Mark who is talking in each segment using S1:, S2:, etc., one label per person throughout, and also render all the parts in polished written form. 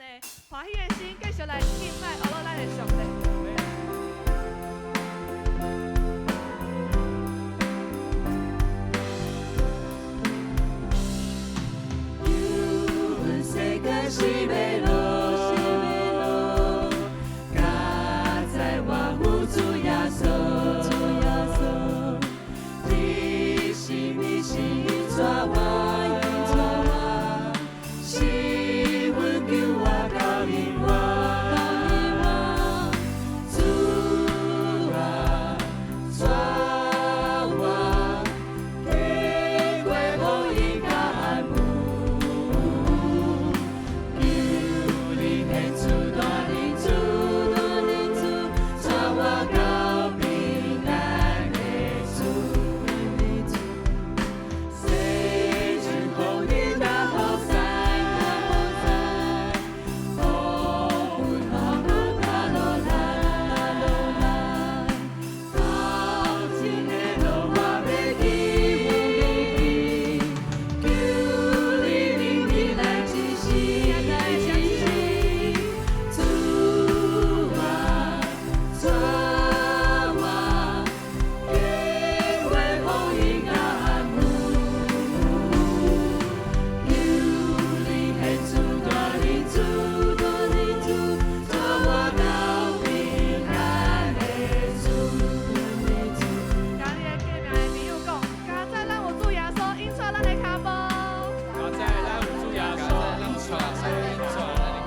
S1: 的歡喜的心，繼續來敬拜阿樂咱的上帝。
S2: 世界是欲落，佳哉我有主耶穌，你是你是引帶我，是阮救我到永遠。主啊，帶我經過風雨佮暗暝，求你顯出大能，主帶我到平安的厝。洗淨風雨佮雨傘，風雲雨打落來，頭前的路我欲去，求你靈力來指示。主啊，帶我經過風雨佮暗暝，求你顯出大能，主帶我到平安的厝。
S1: 佮你的隔壁的朋友講，佳哉咱有主耶穌引帶咱的跤步。
S3: 佳哉咱有主耶穌，引帶咱的跤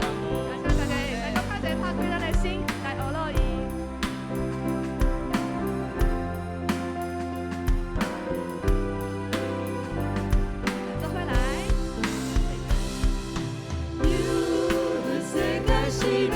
S3: 步。
S1: 請大家會使閣拍一拍開咱的心，來學落伊。做伙來。
S2: 有世界是欲